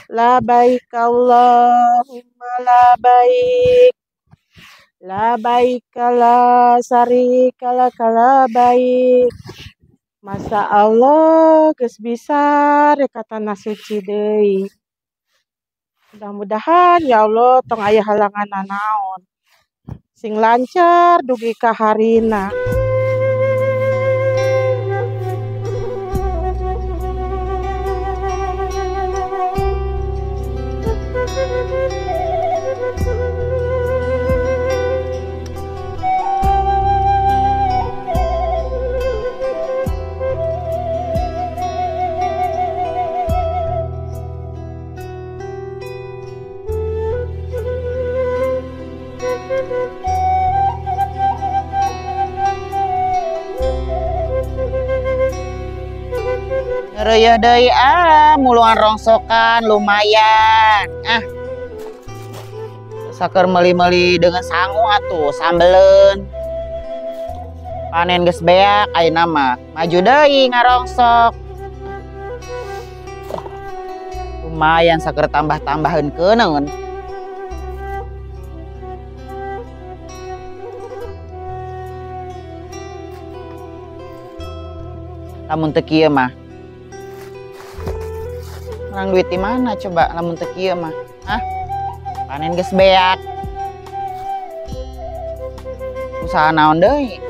Labaik Allahumma labaik. Labaik la syarika laka labaik. Masa Allah geus bisa rek ka tanah suci deui. Mudah-mudahan ya Allah tong aya halangan nanaon. Sing lancar dugi ka harina. Reueuh deui ah, mulungan rongsokan lumayan. Ah. Saker meuli-meuli dengan sangu atuh, sambeleun. Panen geus beak ayeuna mah. Maju deui ngarongsok. Lumayan saker tambah-tambaheun keuneun. Lamun teu kieu mah. Menang duit di mana coba lamun teu kieu mah? Hah? Panen geus beak. Usaha naon deui?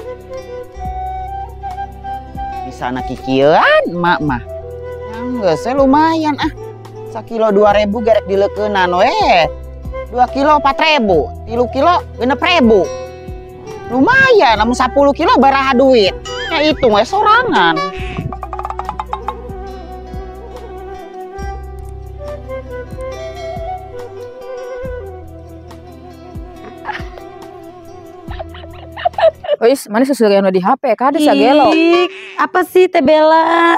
Bisa na kikieuan emak mah. Yang geus lumayan ah. Sakilo 2000 gerek dileukeunan we. 2 kilo 4000, 3 kilo 6000. Lumayan lamun 10 kilo baraha duit. Ya hitung we sorangan. Wis, mana sesuai di HP, kades ya gelo. Apa sih Teh Bella?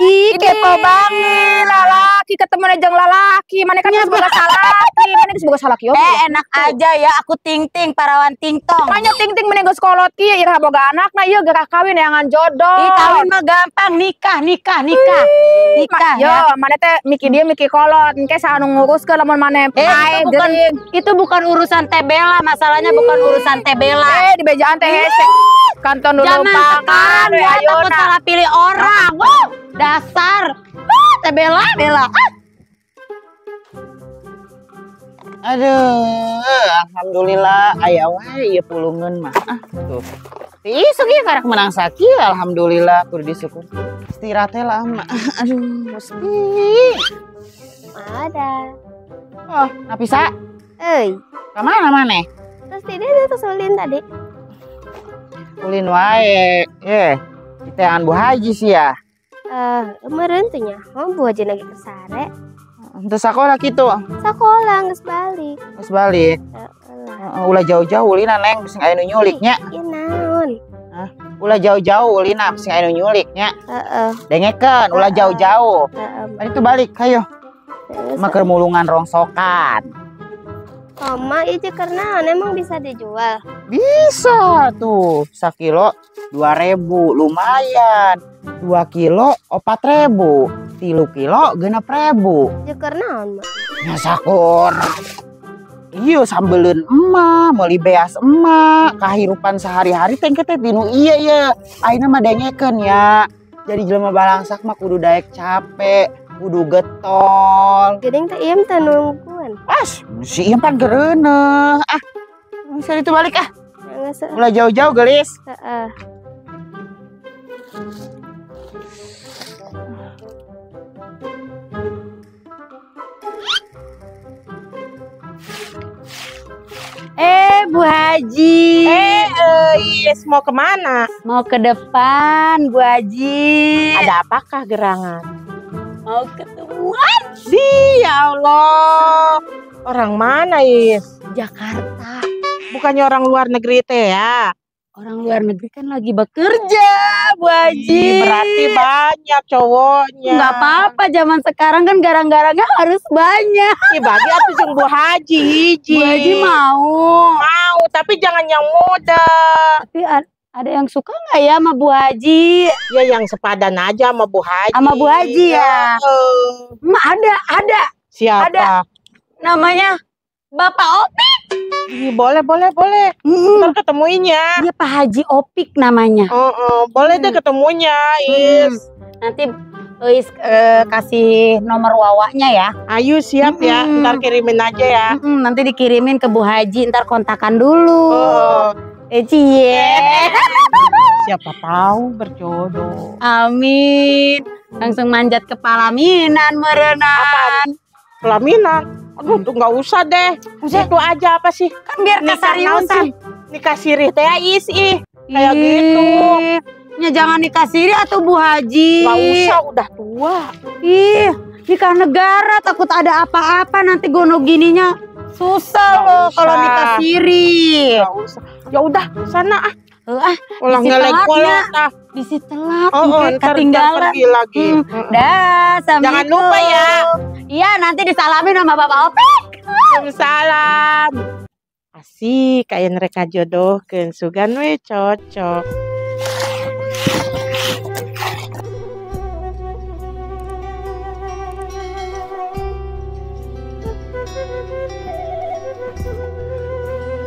Ih, kepo banget. Lalaki ketemu jeung lalaki, mana kan geus boga salaki, mana geus boga salaki. Enak aja ya, aku ting-ting parawan ting-tong. Manya ting-ting mana geus kolot kieu iraha boga anakna ieu geura kawin neangan jodoh. Ih, kawin mah gampang, nikah, nikah, nikah. Nikah ya. Yo, mana teh miki dia miki kolot, engke saha nu nguruskeun lamun maneh pae geuring. Itu bukan urusan Teh Bella, masalahnya bukan urusan Teh Bella. Di bejaan teh hese. Kanton dulu pakan, ya, takut salah pilih orang. Wuh, dasar. Teh Bella, Bella. Aduh, alhamdulillah aya wae ieu pulungeun mah. Ah, tuh. Isuk ieu karak menang sakieu, alhamdulillah kudu disyukur. Istirahat teh lama. Aduh, sepi. Ada. Oh, Napisa? Euy. Ka mana maneh? Terus tidak ada terus ulin tadi. Ulin wae. Diteangan Bu Haji sih ya. Meureun teh nya, Bu Haji lagi kesare. Untuk sekolah gitu. Sekolah geus balik. Geus balik. Ulah jauh-jauh ulina Neng, bisi aya nu nyulik nya. Ieu naon? Hah? Ulah jauh-jauh ulina bisi aya nu nyulik nya. Heeh. Dengekeun ulah jauh-jauh. Heeh. Tadi tuh balik hayo. Mah keur mulungan rongsokan. Mama itu karena emang bisa dijual. Bisa tuh, sakilo 2000 lumayan. 2 kilo 4000, 3 kilo 6000. Ya karena mah. Ya sakur. Iya sambeleun emak, meuli beas emak, kahirupan sehari-hari teh teh tinu iya ya. Ayeuna mah dengekeun ya. Jadi jelema balangsak mah kudu daek capek, kudu getol. Geuning teh iem teh nungguan. As, si iem pan gereuneuh. Ah, bisa itu balik ah. Ulah jauh-jauh gelis. Heeh. Bu Haji. Yes, mau kemana? Mau ke depan, Bu Haji. Ada apakah gerangan? Mau ketemuan. Di, ya Allah. Orang mana, Is? Jakarta. Bukannya orang luar negeri teh ya? Orang luar negeri kan lagi bekerja, Bu Haji. Berarti banyak cowoknya. Nggak apa-apa, zaman sekarang kan garang-garangnya harus banyak. Ih, bagi atuh jeung Bu Haji hiji. Bu Haji mau. Mau, tapi jangan yang muda. Tapi ada yang suka nggak ya sama Bu Haji? Ya yang sepadan aja sama Bu Haji. Sama Bu Haji ya. Ada. Siapa? Ada. Namanya Bapak Opik. Ih, boleh, boleh, boleh. Ntar ketemuinnya. Iya, Pak Haji Opik namanya. Boleh deh ketemunya, Is. Nanti Is kasih nomor wawanya ya. Ayo siap ya, ntar kirimin aja ya. Nanti dikirimin ke Bu Haji, ntar kontakan dulu. Cie. Siapa tahu berjodoh. Amin. Langsung manjat ke pelaminan merenang. Pelaminan? Aduh, tuh nggak usah deh. Itu aja apa sih? Kan biar keseriusan. Nikah sirih teh Is ih. Kayak gitu. Ya jangan nikah sirih atau Bu Haji. Nggak usah, udah tua. Ih, nikah negara takut ada apa-apa nanti gono gininya susah loh kalau nikah sirih. Nggak usah. Ya udah, sana ah. Ulah ngelek kolot ah. Bisi telat, ketinggalan. Pergi lagi. Dah, jangan lupa ya. Iya, nanti disalamin sama Bapak Opik. Salam. Asik, kayak mereka jodohkeun sugan we cocok.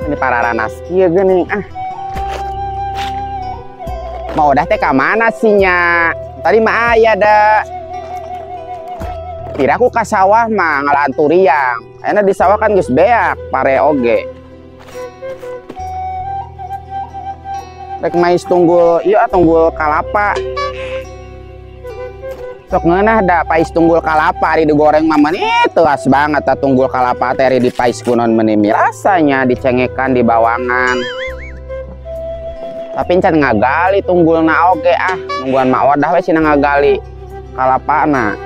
Ini pararanas kieu geuning ah. Mau udah teh ka mana sih nya? Tadi mah aya da. Kira aku ka sawah mah ngalaan turiang. Ayeuna di sawah kan geus beak pare oge. Rek mais tunggul ieu tunggul kalapa. Sok ngeunah da pais tunggul kalapa ari digoreng mah meuni teuas banget ta tunggul kalapa teh ari dipais kunon meuni rasanya dicengekan di bawangan. Tapi encan ngagali tunggulna oge ah, nungguan mak wadah we cenah ngagali kalapana.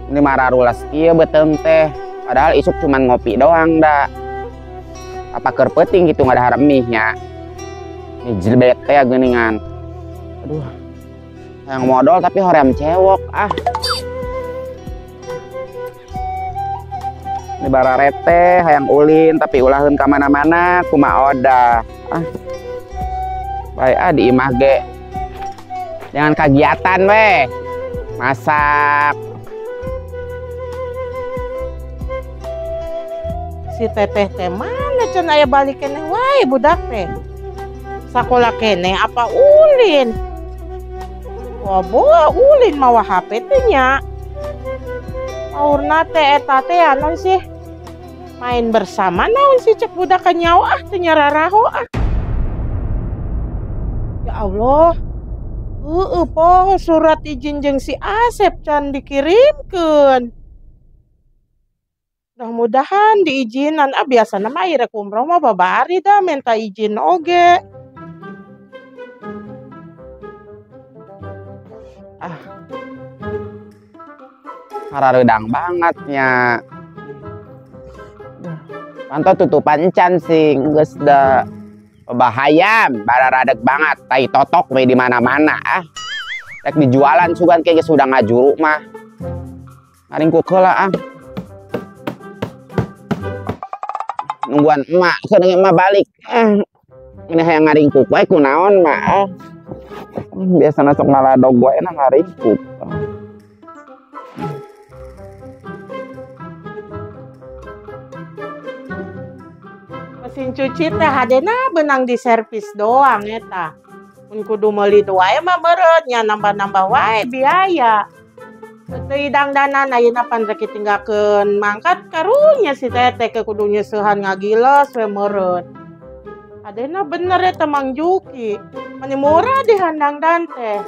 Ini mararulas kieu beuteung teh, padahal isuk cuman ngopi doang da. Apa keur peuting gitu ngadahar mie nya. Ini jelbek teh geuningan. Aduh. Hayang modal tapi hoream cewok ah. Ini bararete hayang ulin tapi ulaheun ka mana-mana kumaha odah. Ah. Bae ah di imah ge. Jangan kagiatan weh. Masak. Si teteh teh mana can aya balik keneh wae budak teh. Sakola keneh apa ulin? Wah, boa ulin mawa HP teh nya. Aurna teh eta teh naon sih? Main bersama naon sih cek budak nyawa ah teu nyararaho ah. Ya Allah. Heueuh poho surat izin jeung si Asep can dikirimkeun. Mudah-mudahan diizinan ah biasana mah rek umroh mah babari dah minta izin oge. Ah. Harareudang banget nya. Pantau tutupan encan sih geus da bahaya bararadeg banget tai totok we di mana-mana ah. Rek dijualan sugan ke geus udah ngajuru mah. Ngaringkuk heula ah. Nungguan emak, keur emak balik. Ini hayang ngaringkuk wae kunaon mak. Biasana sok ngaladog wae na ngaringkuk. Mesin cuci teh hadena benang di servis doang eta. Mun kudu meuli wae mah meureun nya nambah-nambah wae biaya. Teu dangdanan ayeuna pan rek ditinggalkeun mangkat karunya si teteh ke kudu nyeusehan ngagiles we meureun. Adena bener eta Mang Juki. Mani murah di handangdan teh.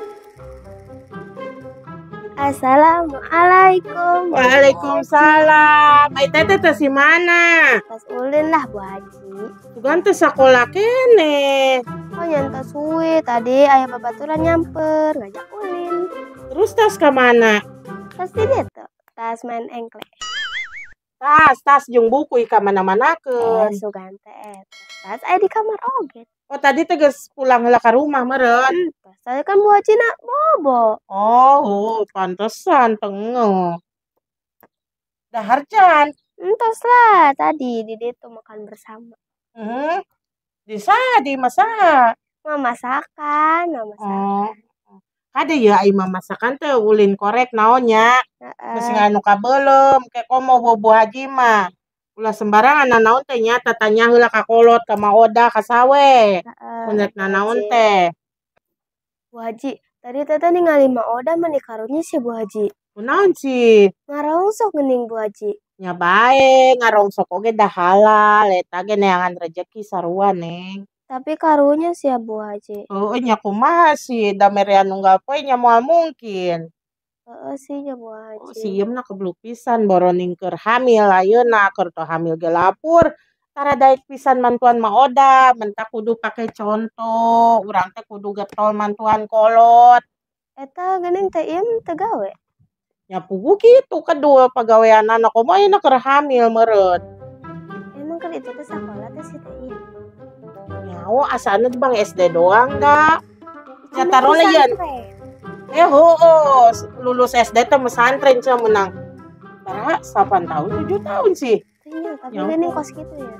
Assalamualaikum. Waalaikumsalam. Ai teteh teh si mana? Tas ulin lah Bu Haji. Sugan teh sakola keneh. Oh nyanta suwe tadi aya babaturan nyamper ngajak ulin. Terus tas ka mana? Tas di ditu, tas main engklek. Tas jeung buku ka mana-manakeun. Sugan teh tas aya di kamar oge. Oh tadi teh geus pulang heula ka rumah meureun. Tas tadi kan Bu Haji nak bobo. Oh, pantesan tengok. Dahar can. Entos lah tadi di ditu makan bersama. Di sa di masak. Mamasakan, mamasakan. Oh. Kade ye ai mah masakan teh ulin korek naonnya. Geus anu kabeuleum ke komo Bu Haji mah. Ulah sembarangan nanaon teh nya tatanya heula ka kolot ka Ma Oda ka sawe. Mun rek nanaon teh. Bu Haji, tadi teteh ningali Ma Oda mani karunya sih Bu Haji. Kunaon sih? Ngarongsok geuning Bu Haji. Nya bae, ngarongsok oge dah halal eta ge neangan rejeki sarua, Neng. Tapi karunya sih ya Bu Haji. Heueuh nya kumaha sih da merean unggal poe nya moal mungkin. Heeh sih nya Bu Haji. Oh, si ieu mah kebeluk pisan boroning keur hamil ayeuna keur teu hamil ge lapur. Tara daek pisan mantuan Ma Oda, mentak kudu pake contoh, urang teh kudu getol mantuan kolot. Eta geuning teh ieu teu gawe. Nya puguh kitu kedul pagaweanana komo ayeuna keur hamil meureun. Emang keur itu teh sakola teh si teh ieu. Nyaho asana di bang SD doang da. Nya tarola yeun. Heueuh, lulus SD teh mesantren cenah menang. Tara 8 tahun 7 tahun sih. Nya, tapi geuning kos kitu ya.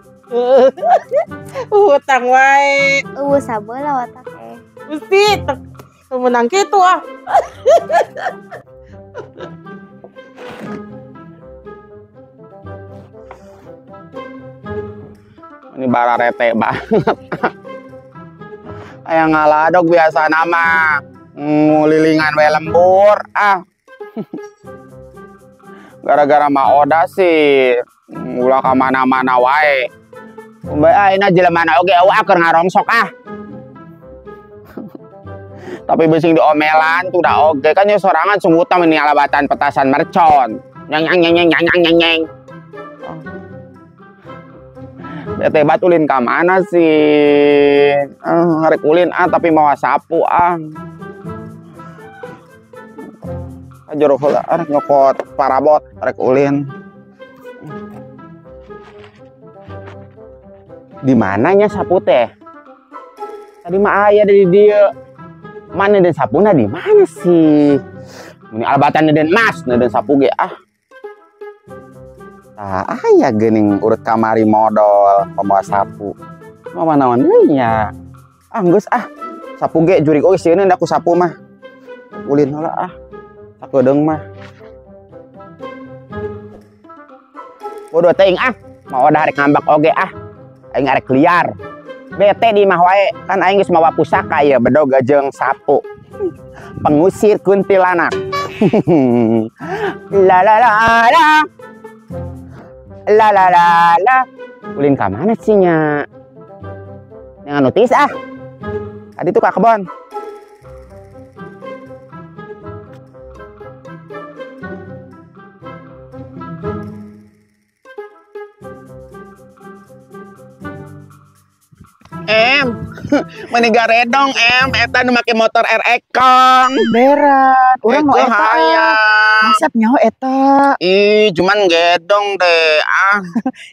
Hutang wae. Eueuh sabeula watak eh. Gusti, teu meunang kitu ah. Ini bararete banget. Aya ngaladog biasa nama ngulilingan we lembur ah. Gara-gara Ma Oda sih ulah ka mana-mana wae. Bae ayeuna jelema oge eueuh keur ngarongsok ah. Tapi bising diomelan tuh da oge kan nya sorangan sunggutan ini alabatan petasan mercon. Nyeng nyeng nyeng nyeng nyeng nyeng. Bete bat ulin ka mana sih? Ngarek ulin ah tapi mawa sapu ah. Jero heula ah nyokot parabot rek ulin. Di mananya sapu teh? Tadi mah aya di dieu. Mana den sapuna di mana sih? Ini albatan den mas, den sapu ge ah. Tah aya geuning urut kamari modol pembawa sapu. Mah naon deui nya? Ah geus ah. Sapu ge jurig oge sieun da ku sapu mah. Ulin heula ah. Sakedeung mah. Bodoh teuing ah. Mau da rek ngambek oge ah. Aing arek liar. Bete di imah wae, kan aing geus mawa pusaka ieu bedog jeung sapu. Pengusir kuntilanak. La la la la. La la la la. Ulin ka mana sih nya? Jangan notis ah. Tadi tuh ka kebon. Em, meni garedong em, eta nu make motor RX kong. Berat, urang nu eta. Masap nyaho eta. Ih, cuman gedong deh ah.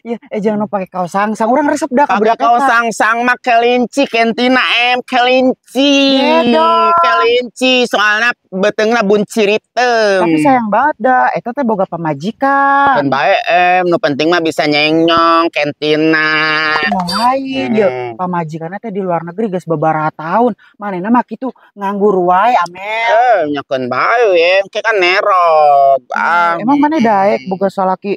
Iya, jangan nu pake kaos sangsang, urang resep dah ka budak eta. Kaos sangsang mah kelinci kentina em, kelinci. Gedong. Kelinci, soalna beuteungna bunciriteum. Tapi sayang banget dah, eta teh boga pamajikan. Keun bae em, nu penting mah bisa nyenyong kentina. Mau lain ieu pamajikanna teh di luar negeri geus babaraha tahun, manehna mah kitu nganggur wae Amel. Nyakeun bae em, ke kan nerog. Ah. Emang maneh daek boga salaki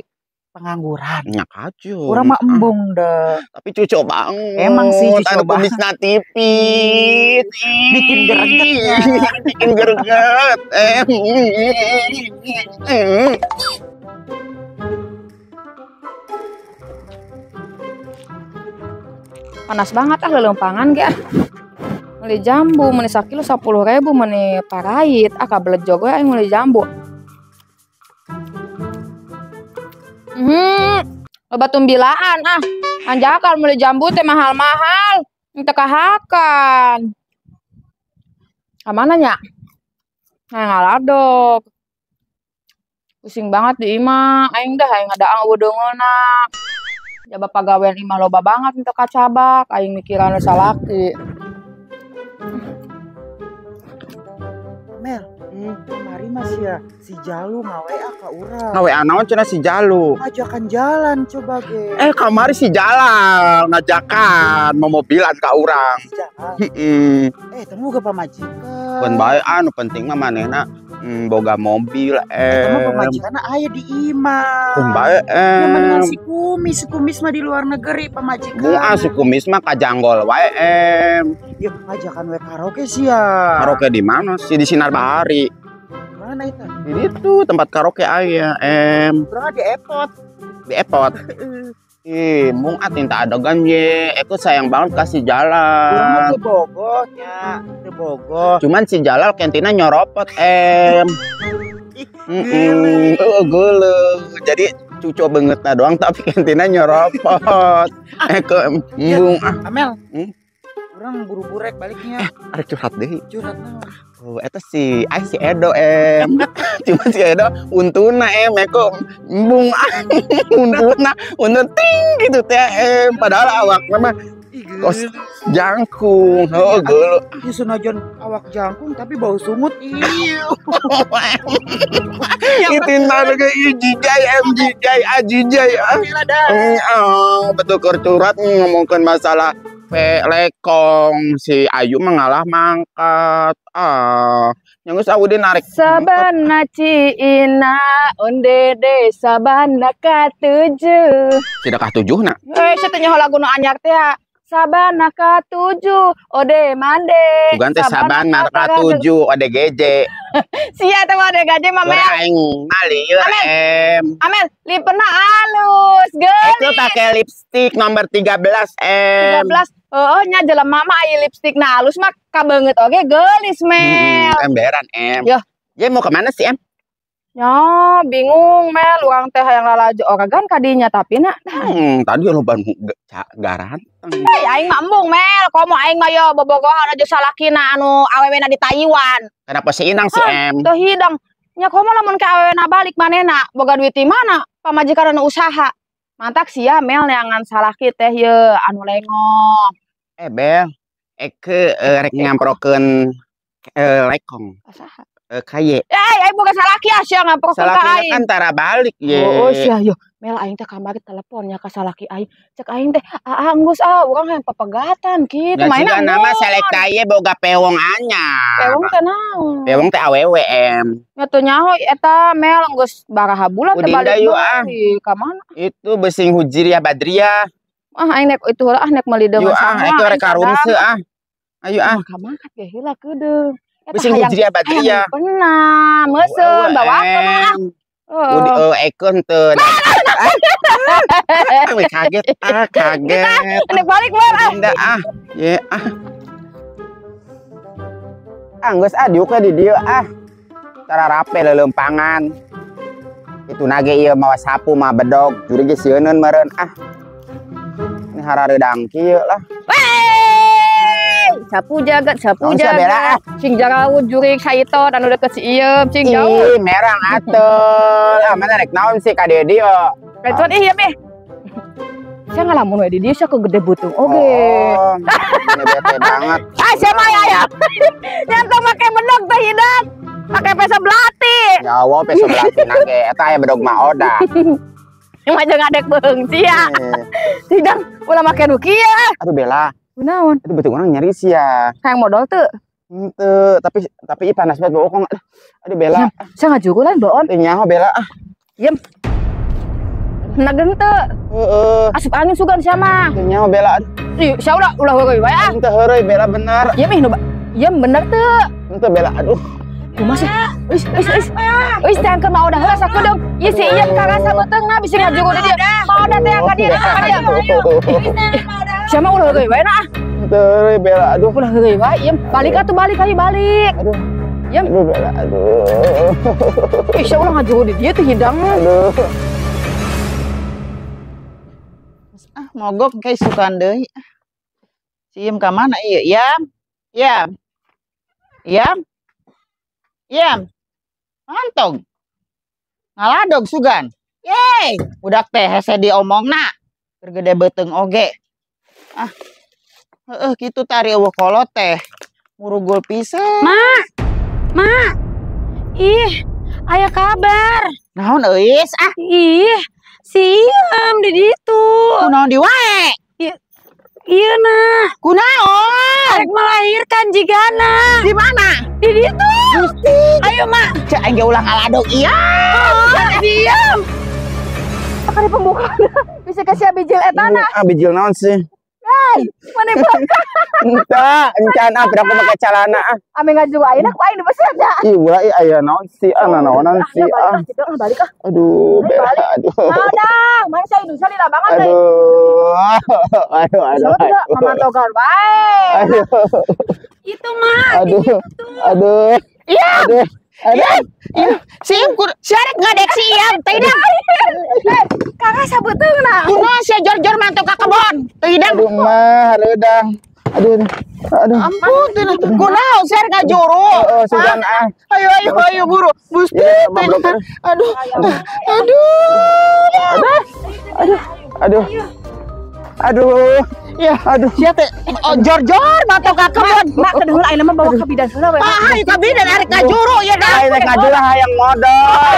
pengangguran? Nya kacau. Urang mah embung deh. Tapi cucu banget. Emang sih cucu anu banget. Kumisna tipis. Bikin greget ya. Bikin greget. Panas banget ah lelempangan ge ah. Meuli jambu meuni sakilo 10.000 meuni parait ah kabelejog we aing meuli jambu. Loba tumbilaan ah. Anjakal meuli jambu teh mahal-mahal. Teu kahakan. Ka mana nya? Nah, ngaladog. Pusing banget di imah, aing dah aing ngadaang eueuh-deungeunna. Jaba pagawean imah loba banget teu kacabak, aing mikiran salaki. Mel, kamari mas ya si Jalu ngawa ka urang. Ngawa naon cenah si Jalu? Ngajakan jalan coba ge. Kamari si Jalal ngajakan momobilan ka urang. Si Jalal. Temu ge pamajikan. Keun bae anu penting mah manehna boga mobil Eta mah pamajikanna aya di imah. Keun bae Ya mendingan si kumis mah di luar negeri pamajikan. Mung ah si kumis mah kajanggol wae em. Ya ngajakan we karaoke sia. Karaoke di mana sih? Di Sinar Bahari. Mana itu? Di itu tempat karaoke aya em. Urang di Epot. Di Epot. Ih, mung atin tak adegan ye. Eko sayang banget kasih jalan. Urang mah teu bogoh nya, teu bogoh. Cuman si Jalal kentina nyoropot em. Geuleuh. Jadi cucu beungeutna doang tapi kentina nyoropot. Eko embung ah. Amel. Urang buru-buru rek baliknya. Arek curhat deui. Curhat naon? Oh, eta si ai si Edo em. Cuma si Edo untuna em eko embung ah. Untuna, untun ting gitu teh em. Padahal awakna mah kos jangkung. Oh, geuleuh. Ieu sunajon awak jangkung tapi bau sungut. Ieu. Itu ntar ge jijai em jijai ajijai ah. Betul keur curhat ngomongkeun masalah lekong si Ayu mengalah mangkat ah yang geus Audi narik sabana ciina onde de sabana katujuh tidak kah tujuh na eh saya tanya lagu nu anyar teh sabana katujuh ode mande bukan teh sabana katujuh ode geje sia teh ode gaje mah mel aing malieur em Amel lipena alus geulis itu pakai lipstick nomor 13 em 13 oh nya jelema mah aya lipstick na alus mah kabeungeut oge geulis Mel. Emberan em. Yo. Ye mau kemana sih em? Ya bingung Mel, urang teh hayang lalajo oragan kadinya tapi na. Tadi lo ban garanteng. Hei aing mah embung Mel, komo aing mah yo bobogohan aja salakina anu awewena di Taiwan. Kenapa si Inang si em? Teu hidang. Nya komo lamun ke awewena balik manehna boga duit di mana? Pamajikan anu usaha. Mantak sia Mel neangan salaki teh ye anu lengoh. Bel, eke rek nyamprokeun lekong. Saha? Kaye. Eh, bukan salaki ah sia ngamprokeun ka Salakina aing. kan tara balik ye. Oh, sia yo. Mel aing teh kamari teleponnya ka salaki aing. Cek aing teh, "Aa geus ah, urang hayang papegatan kitu." Nah, Mainna siga nama selekta ye boga pewong anyar. Pewong teh naon? Pewong teh awewe em. Nya teu nyaho eta Mel geus baraha bulan teh Udinda balik yuk ah. Ka mana? Itu besing Hujriah Badriah. Ah aing nek itu heula ah nek meuli deungeun Yuk ah, sama. Eko rek karumse ah. Ayo ah. Ka mangkat ge heula keudeung. Eta Besing Hujriah Badriah. Pernah meuseun bawakeun ah. Udi eko henteu. Kaget ah, kaget. Nek balik Mel ah. Indah ah. Ye ah. Ah geus ah diuk di dieu ah. Tara rape leuleumpangan. Itu nage ieu mawa sapu mah bedog, juri ge sieuneun meureun ah. Ini harareudang kieu lah. Wey! Sapu jagat, sapu jagat. Sing jauh jurik saiton anu deket si Iem, sing jauh. Ih, merang atuh. Ah, mana rek naon sih ka dieu dieu? Rek ih ieu meh. Sia ngalamun we di dieu sia kegede beuteung oge. Oh, ini bete banget. Ah, sia mah ya. Nyantong make bedog teh hidang. Make peso belati. Ya Allah, peso belati nage eta aya bedog mah oda. Mah jeung ngadek beung sia. Hidang ulah make nu kieu. Aduh Bella. Kunaon? Aduh beuteung urang nyeri sia. Hayang modal teu? Henteu, tapi panas banget bohong. Aduh Bella. Sia ngajuku lain boon. Teu nyaho Bella ah. Yem. Nageng teu? Heeh. Asup angin sugan sia mah. Teu nyaho Bella. Ih, sia ulah heureuy wae ah. Henteu heureuy Bella bener. Yem ih nu yem bener teu? Henteu Bella aduh. Kumaha sih? Wis wis wis. Wis tangkeun mah udah heula sakedeung. Ieu si Iem karasa beuteungna bisi ngajuru di dieu. Mah udah teh ka dieu ka dieu. Sia mah ulah heureuy wae na ah. Henteu heureuy Bella aduh. Ulah heureuy wae Iem. Balik atuh balik ayo balik. Aduh. Iem. Aduh Bella aduh. Ih sia ulah ngajuru di dieu teh hidang. Aduh. Ah mogok kayak sukan deui. Si Iem ka mana ieu? Yam. Yam. Yam. Yam. Mantog. Ngaladog sugan. Yeay, budak teh hese diomongna. Keur gede beuteung oge. Ah. Heeh kitu tari eueuh kolot teh. Murugul pisan. Mak. Mak. Ih, aya kabar. Naon euis ah? Ih, si Iem di ditu. Kunaon di wae? Iya nah. Kunaon? Arek melahirkan jigana. Di mana? Di ditu. Gusti. Ayo mak. Cek aing ge ulah ngaladog iya. Diam. Kali pembukaan bisa kasih bijil etana. Ah bijil naon sih? Hai, mana buka? Entah, encan ah berapa make calana ah. Ame ngaju ayeuna ku aing di besi aja. Ih, ulah ih aya naon sih ah naonan sih ah. Balik ah. Aduh, aduh. Ada, mana saya Indonesia lila banget euy. Aduh. Aduh, aduh. Mamatogan wae. Aduh. Itu mah. Aduh. Aduh. Iya. Aduh. Aduh. Sim kur siarek ngadek si Iam teu idang. Kakak sabeteungna. Kunaon sia jor-jor mantau ka kebon. Teu idang. Aduh mah hareudang. Aduh. Aduh. Ampun teu kunaon sia rek ngajuru. Heeh, sugan ah. Ayo ayo ayo buru. Gusti. Aduh. Aduh. Aduh. Aduh. Aduh. Ya, aduh. Sia teh jor-jor mantau ka kebon. Mak kedeheula ayeuna mah bawa ka bidan heula we. Ah, ayo ka bidan arek ngajuru ya dah. Ayo rek ngajuru hayang modal.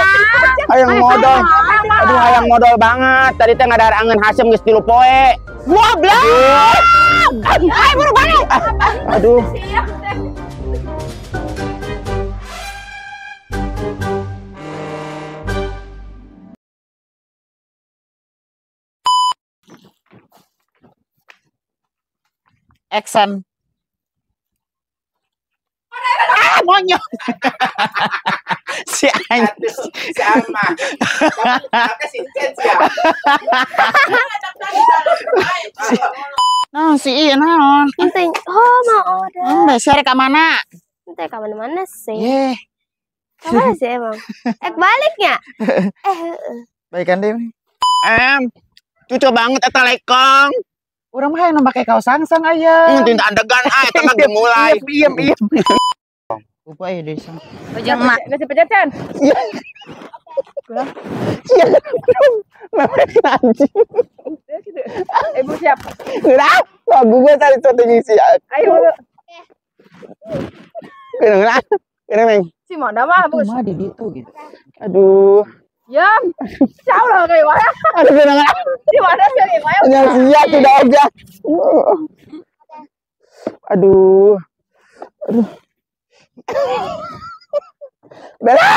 Hayang modal. Aduh hayang modal banget. Tadi teh ngadahar angeun hasem geus 3 poe. Goblok. Ayo buru balik. Aduh. Action. Ah, monyong. Si anjing sama. Tapi si ya. Nah, si iya naon? Penting. Oh, mau order. Enggak, share ka mana? Ente ka mana-mana sih. Ye. Ka mana sih emang? Baliknya. Baikan deh. Cucu banget eta lekong. Urang mah hayang make kaos sangsang aya. Tinta andegan ah eta mah gemulai. Diem diem. Lupa ya deh sang. Bajang mak. Geus dipencet. Iya. Iya. Mepet anjing. Ibu siap. Udah, lagu gue tadi tuh tinggi sih. Ayo. Kena kena meng. Si mana mah bos. Mah di ditu gitu. Aduh. Ya, jauh lah kayak mana? Aduh, kena. Di mana sih ini? Ya siap tidak aja. Aduh. Aduh. Bella.